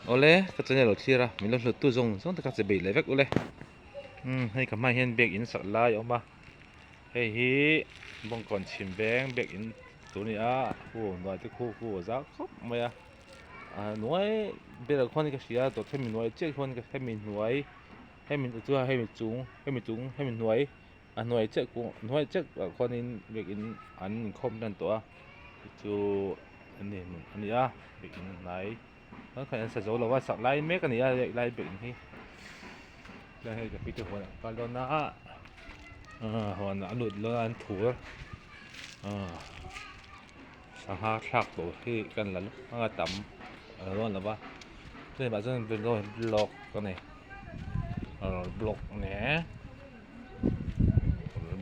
Awle ka channel lo thlir a min lo hlut tu zawng zawng te kha che bei leh vek ule umm hei ka hmaah hian biakin sak lai a awm a hei hi bawngkawn chhim veng biakin tur a ni a hu hnuai te khu khu a zau khawp mai a ah hnuai berah khuan ka hria dawt hemi hnuai chiah khuan hemi hnuai hemi chuan hemi chung hemi chung hemi hnuai a hnuai chiah kung hnuai chiah ah khuanin biakin an inkhawm tan tawh a chu ani a ni a biakin hnai chuan khan an sa zo lo a sak lai mek a ni a lai biakin hi chuan hei ka pi te huan ah kal dawn a ah huan ah a lut dawn a an thur ah sangha thlak tur hi kan la anga tam a la dawn lo va chumi pah chuan block a ni block a ni e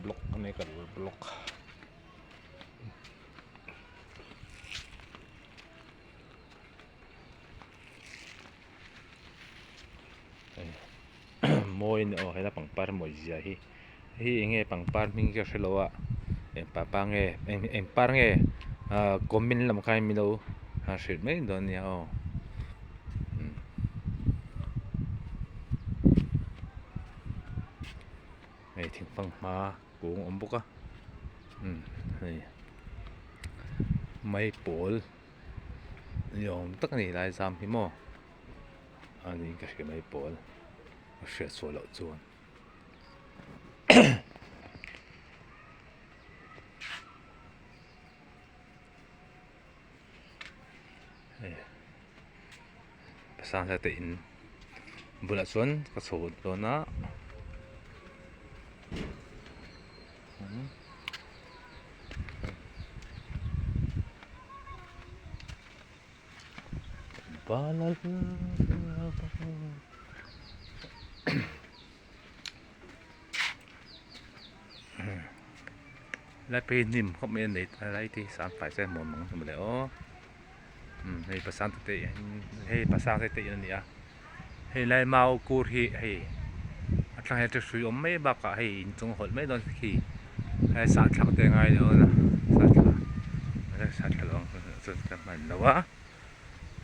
block a ni kan block. Mawi a ni aw helai pangpar mawi zia hi hei eng nge pangpar hming ka hrelo a eng pangpar nge eng par nge ah comment lam khan min lo hrilh mai dawn nia aw. Hei thingfang hma kung a awm bawk a umm hei maipawl ni awm tak a ni lai zam hi maw a niin ka hria maipawl ka hriat sual loh chuan hei pasanga te in bulah chuan ka chho dawn a. Lai phei hnim khawp mai a nei ta lai te hi sang fai se mawn ang chu mawle aw umm hei pasang te te hei pasang te te in a ni a hei lai mau kur hi hei a thlang hian hrui awm mai bakah hei inchung a hawlh mai dawn khi hei sahthlak te a ngai dawn a sahtla sahtla lo ang chu ka hman lo a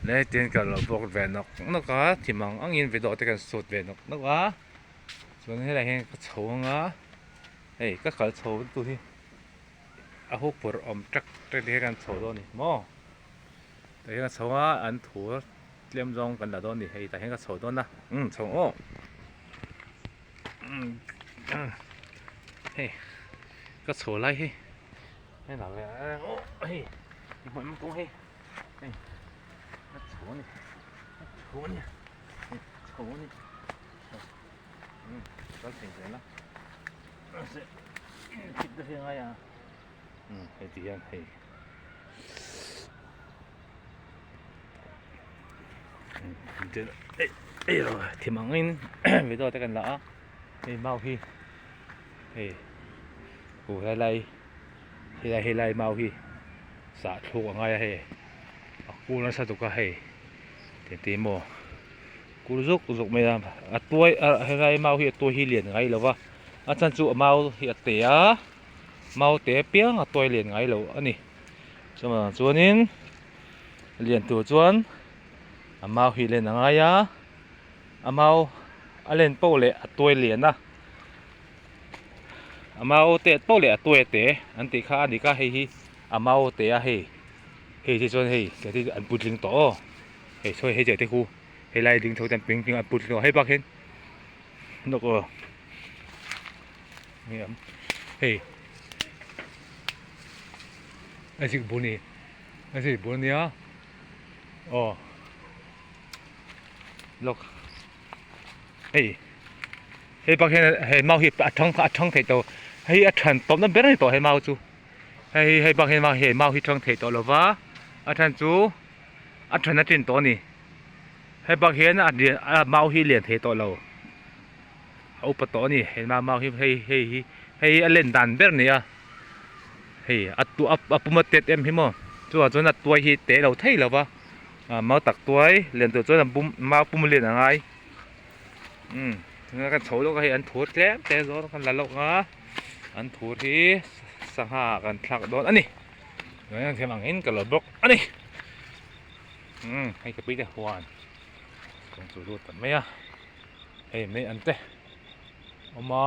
le tin ka lo bawk ve nawk nawk a thim ang angin video te kan shoot ve nawk nawk a chuan helaiah hian ka chho ang a hei ka kal chho tur hi a hu pawrh awm ṭek ṭek te hian kan chho dawn a ni maw tah hian ka chho a an thu tlem zawng kan la dawn a ni hei tah hian ka chho dawn a umm chho aw umm hei ka chho lai hi hei hei hei hei ka chho a ni ka chho a ni chho a ni kal thei zel a mahse thik te hi a ngai a umm hei ti hian hei thim ang in video te kan la a hei mau hi hei hu helai helai helai mau hi sah thluk a ngai a hei a kul nasa tuk a hei tete maw kul zuk zuk mai a a tuai a helai mau hi a tuai hi lian ngai lo va a chhan chu a mau hi a te a mau te apiang a tuai lian ngai lo a ni chuvang chuanin lian tur chuan a mau hi len a ngai a a mau a len poh leh a tuai lian a a mau te poh leh a tuai te an tih kha a ni kha hei hi a mau te a hei hei te chuan hei an putling tawh aw. Hei sawi hei te khu helai ding chho ten ping ping a put hei bak hian nawk aw nge awm hei a zik bul ni a zik bul ania aw lawk hei hei bak hian hei mau hi a thang a thang thei tawh hei a than tawp na ber a ni tawh hei mau chu hei hei bak hian hei mau hi thang thei tawh lova a then chu. A then a tlin tawh a ni hei bak hian a lian a mau hi lian thei tawh lo a upa tawh a ni he mau mau hi hei hei hi hei hi a len dan ber a ni a hei a tu a pum a tet em hi maw chuvang chuan a tuai hi te lo thei lo va ah mau tak tuai lian tur chuan a pum mau pum lian a ngai umm tunah kan chho lawk a hei an thur tlem te zawng kan la lawk a an thur hi sangha ah kan thlak dawn a ni. Thiam ang in ka lo bawk a ni umm hei ka pui te huan. Chung chu lut ta mai a hei mai an te awm a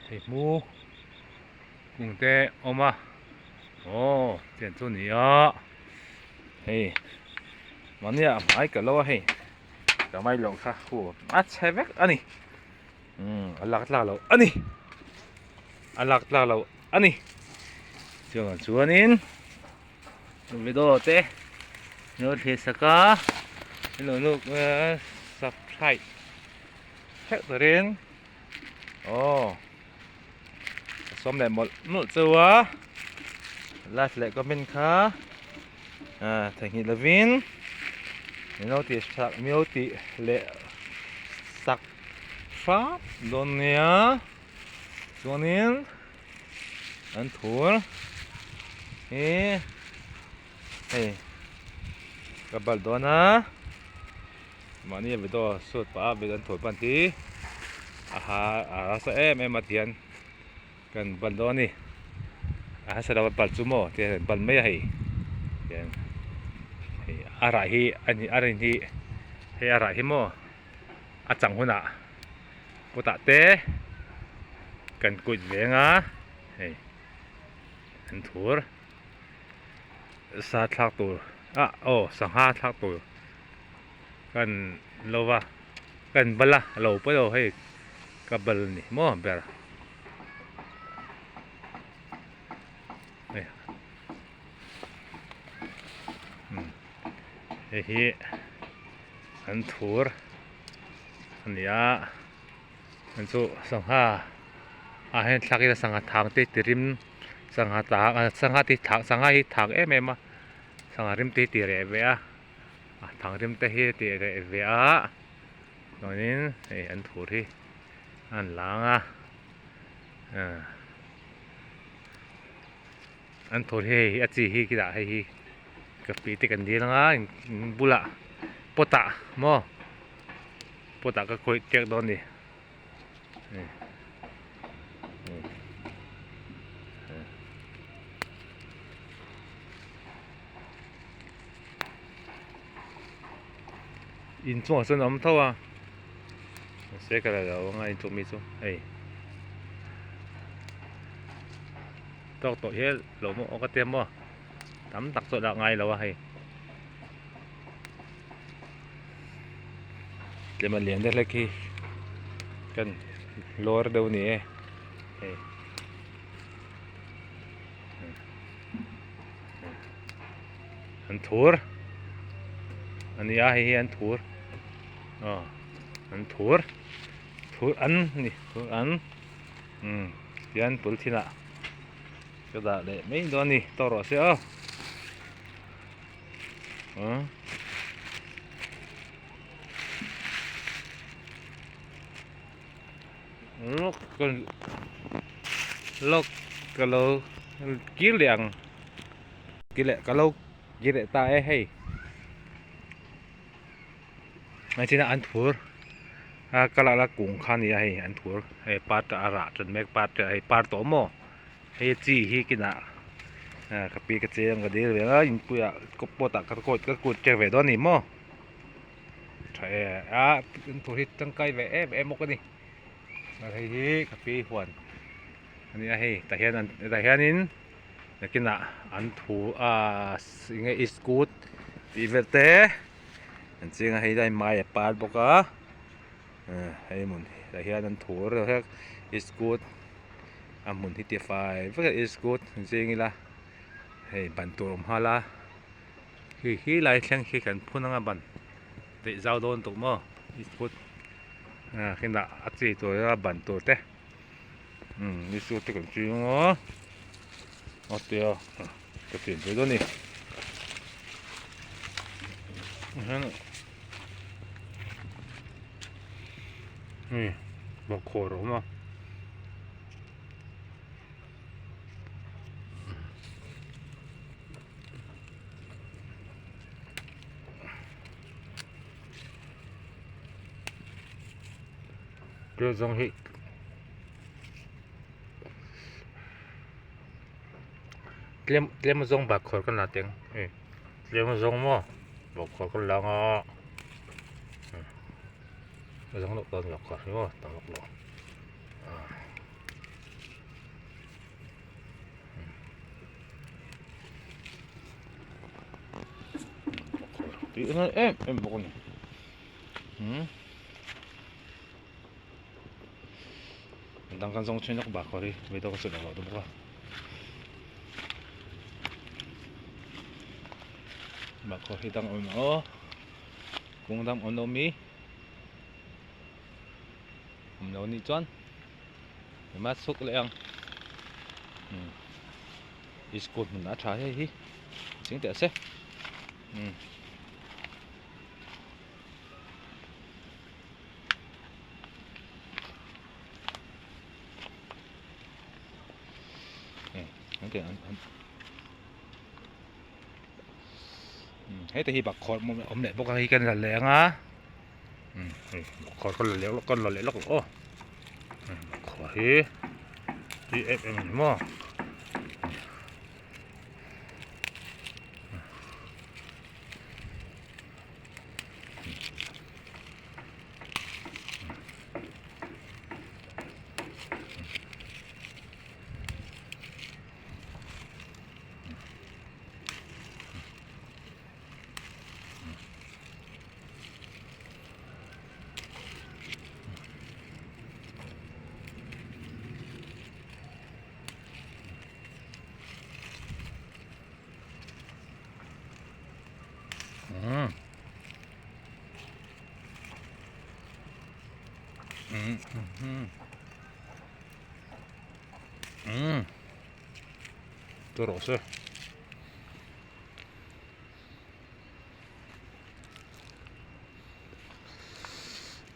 hei hmu kung te awm a aw tiang chu a ni a hei mahni ah hmai ka lo a hei ka mai loh kha hu a chhe vek a ni umm a lak tlak loh a ni a lak tlak loh a ni chuan chuanin. Video te lo thlir sak a ilo nuk subscribe theuh turin aw ka sawm leh mawlh mawlh cheu a like leh comment kha theihnghilh lovin min lo tih sak min lo tih leh sak hrap dawn nia chuanin. An thur hi hei ka bal dawn a mahni a video shoot pah a video an thur pan hi a ha a rasa em em a tihian kan bal dawn a ni a hasa lo a bal chu maw ti hian bal mai a hei tihian hei a rah hi a ni a rin hi hei a rah hi maw a chang hunah. Kutah te kan kut veng a hei an thur sa thlak tur ah aw sangha thlak tur kan lo va kan bal a a lo pawi lo hei ka bal a ni maw ber hei hei hi an thur. A ni a chuan chu sangha ah hian thlak ila sangha thang te ti rim sangha tang sangha te thang sangha hi thang em em a sangha rim te hi ti reh ve a a thang rim te hi ti reh ve a chuanin hei an thur hi a han lang a ah an thur hi hei a chi hi khitah hei hi ka pi te kan dil anga in bulah pot ah maw pot ah ka khawih tek dawn a ni inchungah sawn a awm tho a mahse ka la lo anga inchung mi chu hei. Tawk tawh hial lo maw aw ka tia maw tam tak chu a dah ngai lo a hei tlem a lian deuh hlek hi kan lawr deuh a ni e hei an thur a ni a hei hi an thur aw an thur thur an a ni thur an. Umm tihian pulthin ah ka dah leh mai dawn a ni tawk rawh se aw umm lawk ka lawk ka lo kir leh ang kir leh ka lo kir leh ta e hei. Hei chin a an thur a ka lak la kung kha a ni a hei an thur hei par te a rah tan mek par te hei par tawh maw hei chi hi kinah ah ka pi ka cheng ka dil ve a inpuiah ka pot ah ka kawt ka kut tek ve dawn a ni maw tha e a an thur hi tangkai ve em em bawk a ni hei hi ka pi huan a ni a hei tah hian an tah hianin nakinah an thu ah eng nge iskut tih vel te. An ching a hei lai mai a par bawk a hei hmun tah hian an thur deuh hlek iskut a hmun hi ti fai vek a iskut an ching ila hei ban tur a awm nghal a khi khi lai thleng khi kan phun anga ban daih zau dawn tawh maw iskut kinah a chi tur a ban tur te umm iskut te kan ching a a tia ka chin ve dawn a ni. Hei bawkkhawr a awm a. Zawng hi tlem tlem zawng bak khawr kan la teng hei tlem zawng maw bawk khawr kan la ang a. Ka zawng lawk dawn lawk kha maw tam lawk lo tih na em em bawk a ni umm dang kan zawng thin lawk bak hi video ka sawi loh bawk a bakhaw hi dang a awm aw kung dang awm lo mi. Awm lo nih chuan ema chhuk leh ang umm school hmun a tha hei hi ching teh se umm. Heta hi bakkhawr awm leh bawk a hei kan la leng a hei bakkhawr kan la leh lawk kan la leh lawk ang aw bakkhawr hi tui em em a ni maw. Umm chu rawh se.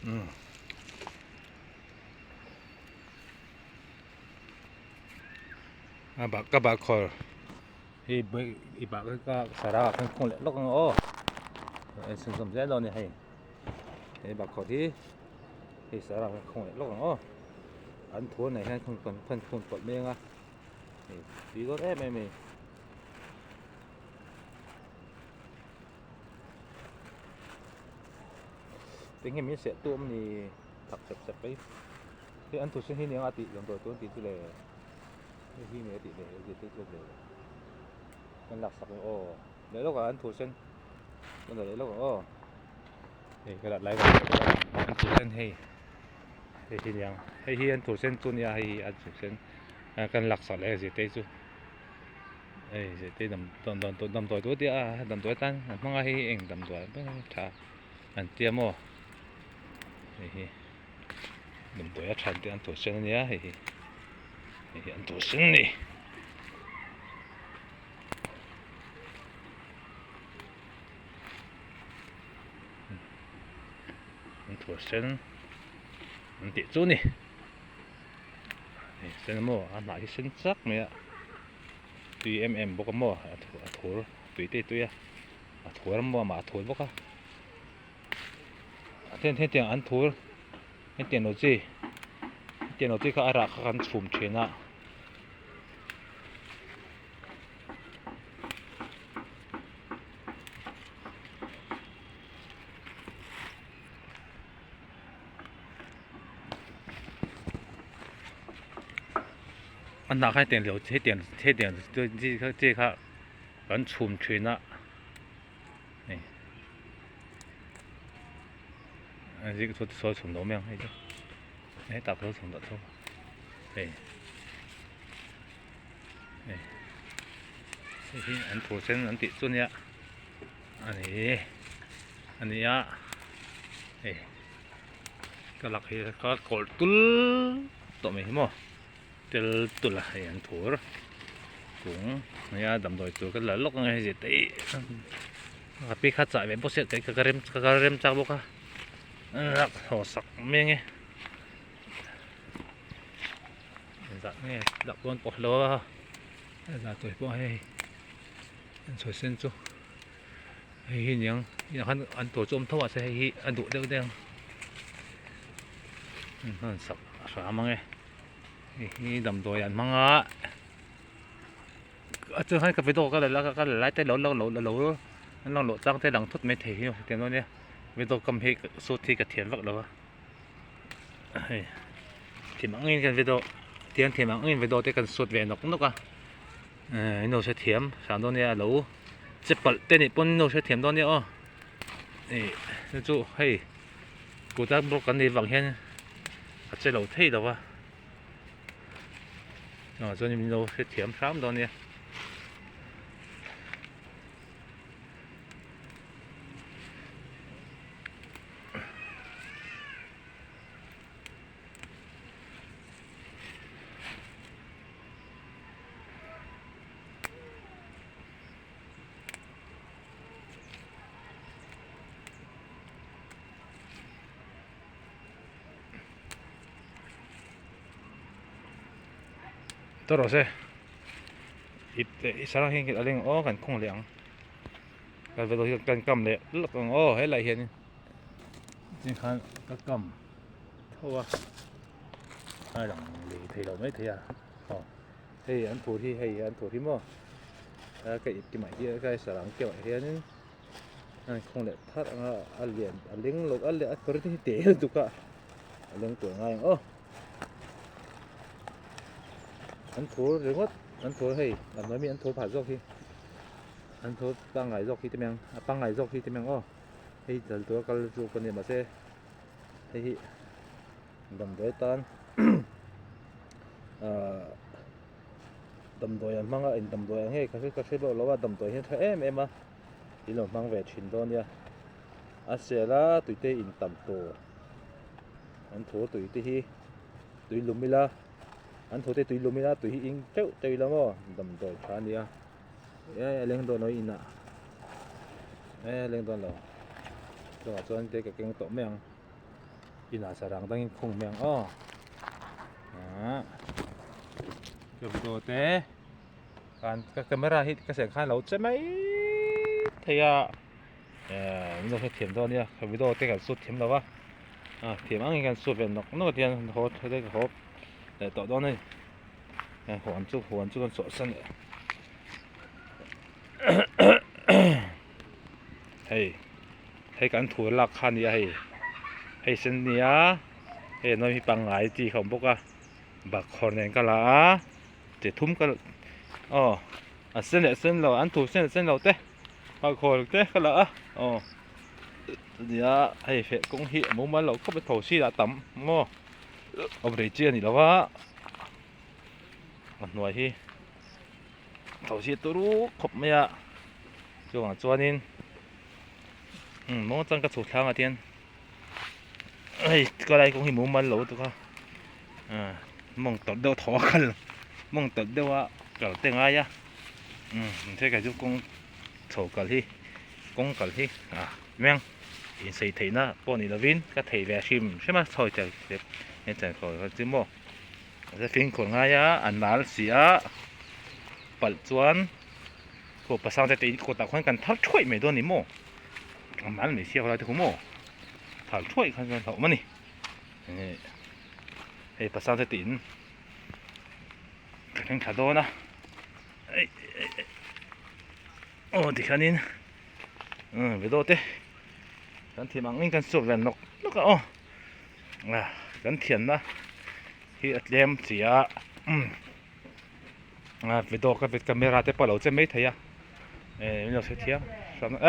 Umm a bak ka bak khawr hei i bak ka sarah ah khan khung leh lawk ang aw en chhunzawm zel dawn a ni hei he bak khawr hi hei sarah ah khan khung leh lawk ang aw an thu nei hian khung kan khung pawlh mai ang a hei tui dawn em em a ni. Eng nge min seh tu awm ni thak sep sep mai hei an thu sen hi nia tih damdawi tur an tih chu le hei hi nge tih le zir te chu le kan lak sak ang aw leh lawk ah an thu sen kan la leh lawk ang aw hei ka dah lai an thu sen hei hei hi nia hei hi an thu sen chu nia hei hi an thu sen kan lak sak leh a zir te chu. Hei zirtir dam damdawi tur tia a damdawi atan an hmang a hei hi eng damdawi ber nge tha an tia maw hei hi damdawi a tha an tia an tur sen ania hei hi hei hi an tur sen a ni. An tur sen an tih chu a ni. Hei sen maw a hnah hi sen chak mai a tui em em bawk a maw a thur tui te tui a a thur a maw amah a thur bawk a a then hetiang an thur hetiang lo chi hetiang lo chi kha a rah kha kan chhum thin a. A hnah kha hetiang lo hetiang hetiang chi kha kan chhum thin a hei a zik chu sawi chhum lo mai ang hei chu hetah ka lo chhum tawh tho hei hei hei hi an phur sen an tih chu ania a ni a ni a hei ka lak hi ka kawlh tul tawh mai hi maw tel tul a hei an thur kung nia damdawi tur ka la lawk ang e hei zet eih ka pi kha chah ve bawk sia ka rem ka rem chak bawk a lak haw sak mai ang e engzah nge lak dawn pawh lo a zah tur pawh hei an sawi sen chu. Hei hi niang inah khan an tur chu awm tho mahse hei hi a duh deuh deuh ang hman sak a hram ang e hei hi damdawi an hmang a a chuan khan ka video ka la ka la lai te lo lo lo an lang loh chang te lang thut mai thei hi hetiang dawn nia video kam hi shoot hi ka thiam vak lo a. Hei thim ang in kan video tiang thim ang in video te kan shoot ve nawk nawk a eh in lo hrethiam hram dawn nia alo che palh te nih pawn in lo hrethiam dawn nia aw ih chu chu hei kuta bawk kan nih vang hian a che lo thei lo va ah chuan in lo hrethiam hram dawn nia. Ta rawh se ip leh i sarang hian a leng aw kan khung leh ang kan vedaw hi kan kam leh lawk ang aw helai hianin tin khan ka kam tho a a lang lei thei lo mai thei a aw hei an phur hi hei an phur hi maw a ka ip ti mai hi ka sarang keuh ah hianin a inkhung leh thar ang a a lian a leng lo a a kawr te hi te lutuk a a leng tur ngai ang aw an phur ringawt an phur hei a hnuai mi an phur phah zawk hi an phur pangngai zawk hi te mai ang a pangngai zawk hi te mai ang aw. Hei dal tura kal chu ka ni mahse hei hi damdawi atan ahh damdawi an hmang a eng damdawi ang nge ka hre ka hre bawk lo a damdawi hi a tha em em a in lo hmang ve thin dawn nia a sel a tui te in tam tur an thur tui te hi tui lum ila an thur te tui lum ila tui hi in teuh teuh ila maw damdawi tha a ni a. E a leng dawn lo inah e a leng dawn lo chungah chuan te ka keng tawh mai ang inah sarang dangin khung mai ang aw ah ka video te khan ka camera hi ka siam khan a lo che mai thei a eh min lo hrethiam dawn nia ka video te kan shoot thiam lo va ah thiam angin kan shoot ve nawk nawk a tiang haw te ka haw leh tawh dawn a ni. Huan chu huan chu kan chawhsan leh hei hei kan thur lak kha a ni a hei hei sen a ni a hei a nawi hi pangngai chi kha a awm bawk a bakkhawr nen ka la a chi thum ka aw a sen leh sen lo an thur sen leh sen lo te bakkhawr te ka la a aw nia hei feh kawng hi a mumal loh khawp a tho si lah a tam maw. Awm rei chi a ni lo va a hnuai hi tho zia turu khawp mai a chuvang chuanin umm maw chuan ka chhuk thlang ah tian hei ka lai kawng hi mumal lo lutuk a ah mawng tawlh deuh thaw a kal mawng tawlh deuh a kal te ngai a umm thil kei chu kawng chho kal hi kawng kal hi ah meng. Insei theihna pawh ni lovin ka thei ve hrim hrim a sawi tel tep he chan khawi kha chu maw a fimkhur ngai a a nal si a palh chuan khaw pasang te te in kawtah khuan kan thar thuai mai dawn a ni maw a nal mai sia khawlai te khu maw thar thuai khan chuan hlauhawm a ni hei pasang te te in ka thleng thla dawn a aw tikhianin. Video te kan thiam ang in kan chhuak ve nawk nawk a aw kan thianna hi a tlem chi a video ka camera te pawh a lo che mai thei a eh min lo hre thiam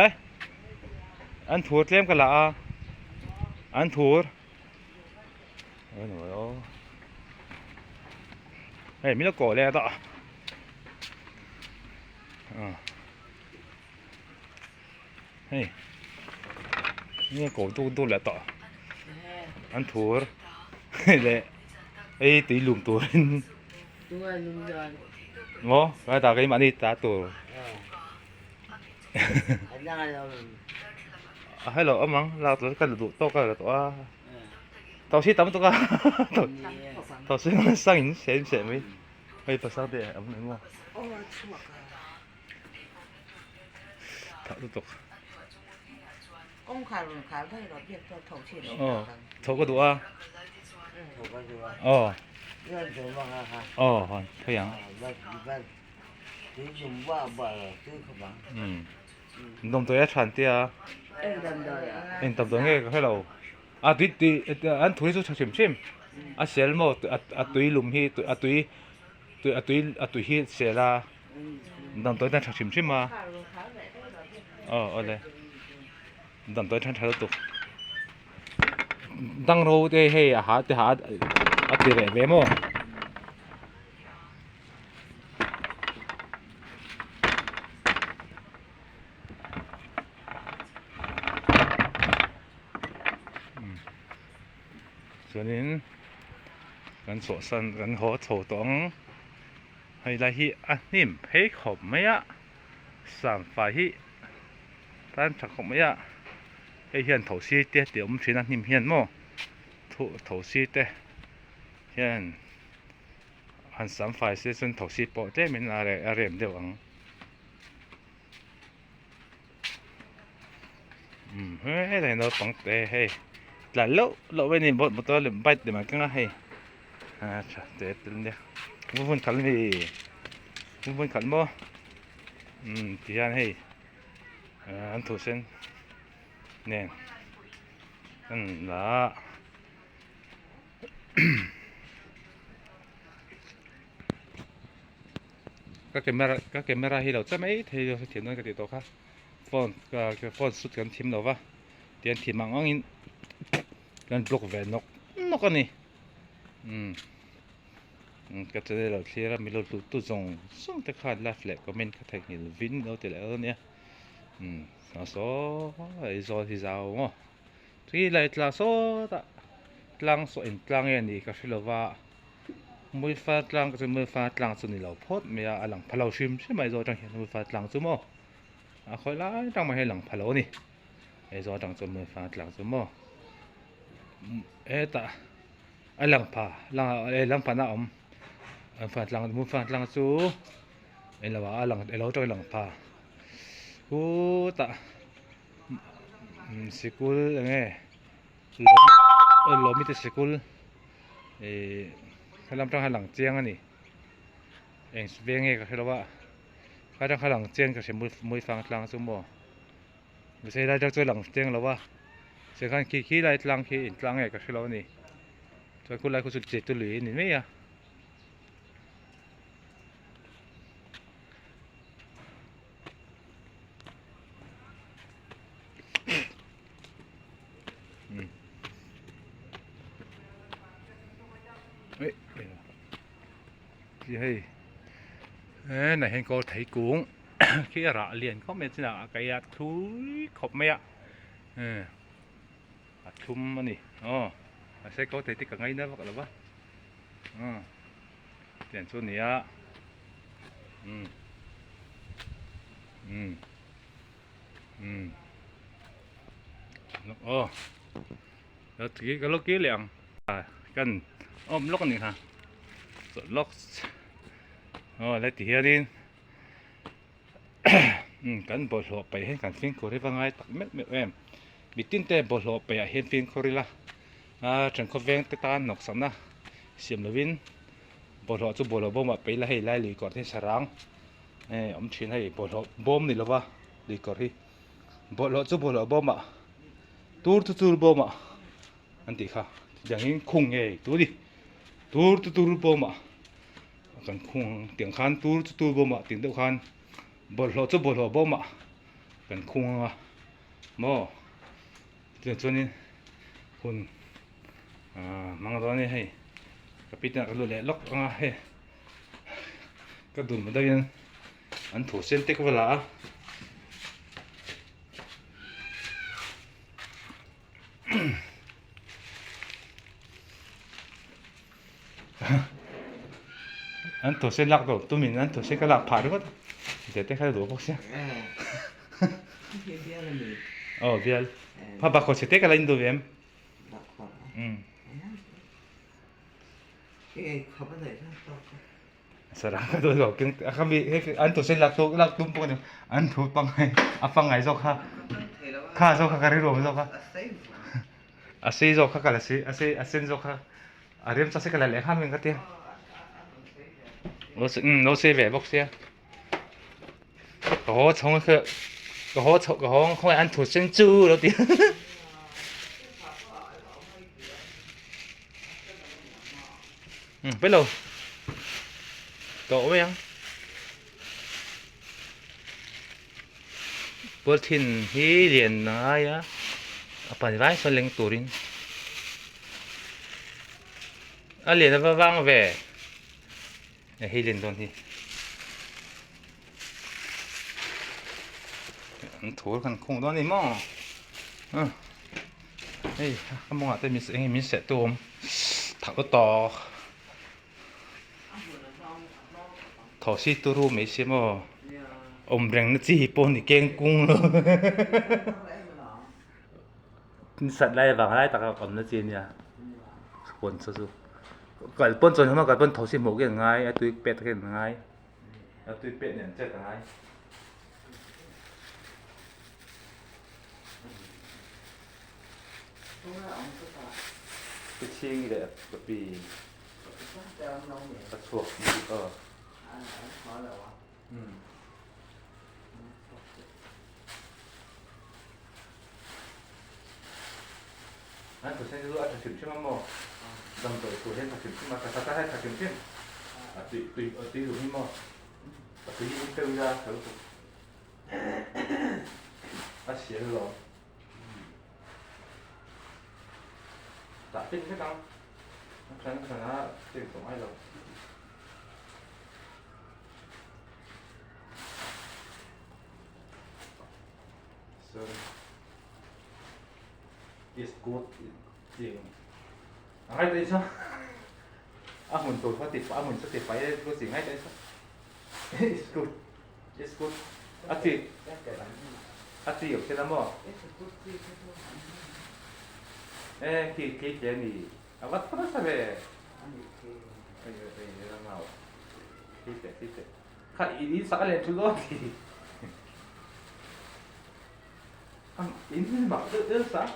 eh an thur tlem ka la a an thur hei min lo kawh leh a tawh. Hei nge ko duk duk leh tawh an thur leh ei tui lum turin maw ka ta keimahni ta tur a hello awm ang lak tur ka la duh tawk ka la tawh a tawhsi tam tuk a tawhsi sang in seh in seh mai hei pasal te a awm emaw. Thah lutuk. Kawngkhar rawn khar daih rawh biak chu a tho thin lo Aw, tho ka duh a. Tho ka duh a. Aw. Aw, hawn thei ang. Umm. Damdawi a than tia. Eng damdawi a? Eng damdawi nge ka hre lo. A tui tui an thu hi chu tha hrim hrim a sel maw a tui lum hi a tui a tui a tui hi sel a damdawi tan tha hrim hrim a aw awle damdawi tan tha lutuk dangro te hei a ha te ha a ti reh ve maw. Chuanin kan chhuahsan kan haw chho tawh ang hei lai hi a hnim phei khawp mai a sangfai hi tan tha khawp mai a hei hian thosi te tih a awm thin a hnim hian maw thosi te hian han samfai se chuan thosi pawh tlemin a rem deuh ang. Umm helai naupang te hei tlan loh loh mai a ni motor leh bike te mai keng a hei a tha te tel nia vun khalh a ni vun khalh maw umm ti hian hei an thu sen nen an la a. Ka camera ka camera hi lo che mai thei lo hrethiam dawn ka tih tawh kha phone ka phone shoot kan thim lo va tian thim ang angin kan block ve nawk nawk a ni umm ka channel lo thlir a milo hlut tu zawng zawng te khan like leh comment kha theihnghilh vin lo ti leh dawn ania umm saw ei zawl hi zau maw tui lai tlang sawtah tlang saw engtlang nge ni ka hre lo va. Muifa tlang chu Muifa tlang chu ni lo phawt mai a, a lang pha lo hrim hrim mai zawh atang hian Muifa tlang chu maw a khawi lai atang mah hian a lang pha lo a ni hei zawh atang chuan Muifa tlang chu maw hetah a lang pha lang a lang phana a awm Muifa tlang Muifa tlang chu eng lo ah a lang elo atang a lang pha khutah sikul eng nge lawm lawmi te sikul. Ihh helam atang hian lang chiang a ni eng veng nge ka hre lo a helai atang kha lang chiang ka hre muifang tlang chu maw mahse helai atang chuan lang chiang lo a chuan khan khi khi lai tlang khi eng tlang nge ka hre lo a ni chuan khulai khu chu che chu lui a ni mai a. Hei he hian kawl thei kung khi a rah lian khawp mai a chinah a kaih a thlui khawp mai a a thlum a ni aw mahse kawl thei te ka ngaina vak lo va tiang chu a ni a umm umm. Umm aw ka lo kir leh ang kan awm lawk a nih kha chawlh lawk aw lai ti hianin umm kan bawlhhlawh paih hian kan fimkhur hi va ngai tak meuh meuh em mitin te bawlhhlawh paih ah hian fimkhur ila a then khawveng te tan hnawksakna siam lovin bawlhhlawh chu bawlhhlawh bawmah paih ila hei lai lui kawr te hi sarang. Hei awm thin hei bawlhhlawh bawm ni lova luikawr hi bawlhhlawh chu bawlhhlawh bawmah tur chu tur bawmah an tih kha tiangin khung ngei tur a ni tur chu tur bawmah kan khung ang tiang khan tur chu tur bawmah tih deuh khan bawlhhlawh chu bawlhhlawh bawmah kan khung ang a maw chutiang chuanin hun ah hmang dawn a ni hei ka pi te ah ka lut leh lawk ang a hei. Ka dun deuh hian an thu sen tek vel a. An thu sen lak deuh tumin an thu sen ka lak phah ringawt a zia te kha duh bawk sia. Aw bial pha bak khaw chhe te ka la in duh ve em. Sarang ka dawn lo keng a khami hei an thu sen lak tu lak tum pawh a ni an thu pangngai a pangngai zawk kha kha zawk kha ka rilru awm zawk a a sei zawk kha ka la sei a sei a sen zawk kha a rem chak se ka la leh nghal mai ka tia umm lo sei ve bawk sia ka haw chhawng kha ka haw chho ka haw khawngaih an thu sen chu lo ti. Umm pailo tawh mai ang polythene hi lian a ngai a a pan vai sawn leng turin a lian a va vang ve hei lian dawn hi an thur kan khung dawn a ni maw hei a mawngah te eng nge min seh tu a awm thak tawk thosi turu mai si maw awm reng na chi pawh ni keng kung lo sat lai vang lai taka awm na chi ania huan saw chu kal pawn chuan hma kal pawn thosi hmuh khi an ngai a tui pet khi an ngai a tui pet nen chet a ngai. Chhing leh ka pi ka chhuak aw. An thu sen chu a tha hrim hrim a maw? Damdawi tur hian tha hrim hrim a, tha tha hian tha hrim hrim. A tui tui a tui duh hi maw? A tui hi in teuh ila tha lutuk. A sial alawm. Tah pin vek ang. A than than a cheng tawh ngai lo. Sorry. Is good ching a ngai ta sa a hmun tur kha ti a hmun chu ti fai e chu chi ngai ta sa is good is good a chi a chi awm thil a maw e khi khi khi a ni a va tha nasa ve ei ei ei a ngau khi te khi te kha in sak a len thul dawn ti In hi mak deuh deuh sa.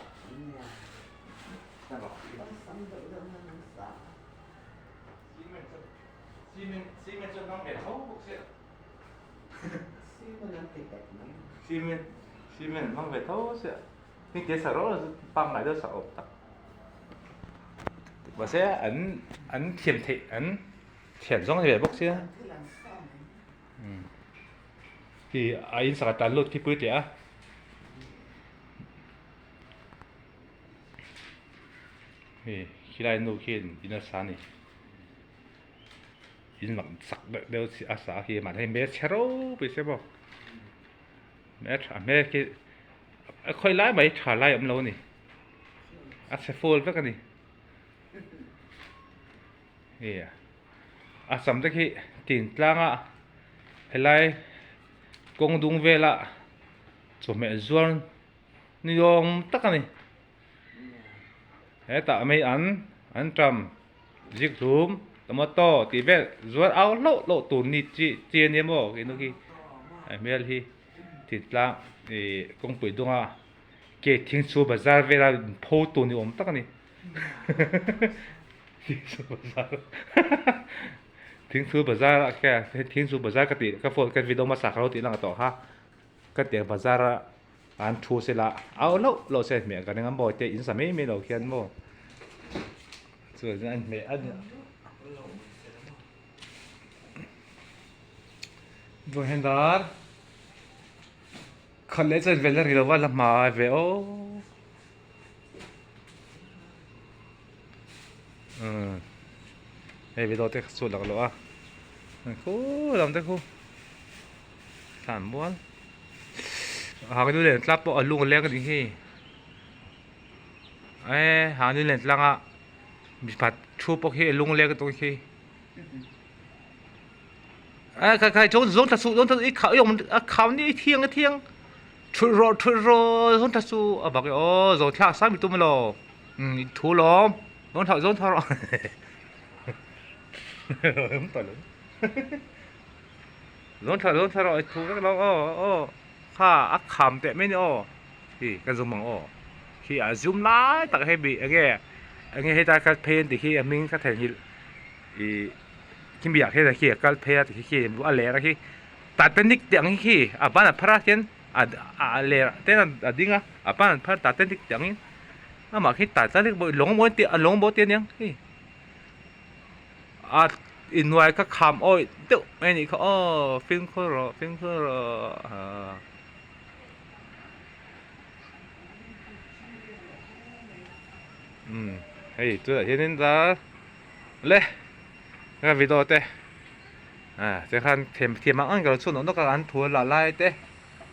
Cement chuan hmang ve tho bawk sia. Cement cement hmang ve tho sia. Hei te sa rawh pangngai deuh sa awm tak. Mahse an an thiam theih an thiam zawng ve bawk sia. Khi a in sak a tan lut khi pui teh a. Hei khilai nu khian in a sa a ni. In mak sak deuh deuh a sa khi mahni hmel chhe ropui se maw. Hmel tha hmel khi a khawi lai mai tha lai a awm lo a ni. A chhe full vek a ni. Hei a sam te khi tin tlanga helai kawng dung vela chawhmeh zuar ni awm tak a ni hetah mai an an ṭam zikhlum tomato tih vel zuar au hlauh hlauh tur ni chi chi a nia maw tih khi a hmel hi tin tlang ih kawngpui dunga ke thingchhu bazar vela pho tur ni awm tak a ni. Thingthul bazar ah khian thingthul bazar ka tih ka phone ka video hmasa ka lo tih lang tawh kha ka tiang bazar a an thu se la au loh loh se hmeh ka ring a maw te in sa mai mai lo khian maw chuan an hmeh a ni Vawiin khat leh chuan vel a ri lova la hma ve aw. Hei video te chu lak loh a khu lam te khu thlan mual hang nu len tlang pawh a lung a leng a nih hi e hang nu len tlang a mipakhat thu pawh khi a lung leng a tawng khi a khai khai zawng zawng tha suh zawng tha suh i khau i awm a khau ni i thiang a thiang. Thulh rawh thulh rawh zawn tha chu a bak e aw zawn thlak sang mi tum elaw umm i thu lawm zawn tha zawn tha rawh zawn tha zawn tha rawh i thu vek lo aw aw kha a kham teh mai ni aw hi ka zum ang aw khi a zum lai tak hei bi enge enge heta kal phei an tih khi a hming ka theihnghilh ih khi mi ah khian khi a kal phei a ti khi a ler a khi. Titanic tih ang hi khi a ban a phar a hian a a ler ah te a ding a a ban an phar Titanic tih angin amah khi Titanic pawh lawng maw a lawng maw tih aniang hei A inhnuai kha kham awih deuh mai a nih kha aw fimkhur rawh fimkhur rawh ah. Umm hei tunah hianin dar le ka video te ah tikhan thiam thiam ang ang ka lo chhun nawk nawk a an thu a lah lai te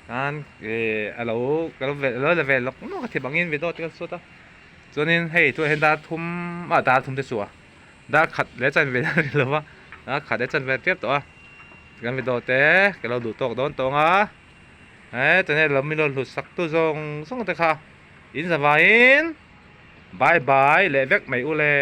khan ih a lo ka lo la ve lawk nawk a thiam angin video te ka chhut a chuanin hei tunah hian dar thum ah dar thum te chu a. Dar khat leh chanve a ni lo va, dar khat leh chanve a tep tawh a, kan video te ka lo duh tawk dawn tawng a, he channel lo min lo hlut sak tu zawng zawng te kha in zavaiin bye bye leh vek mai u le.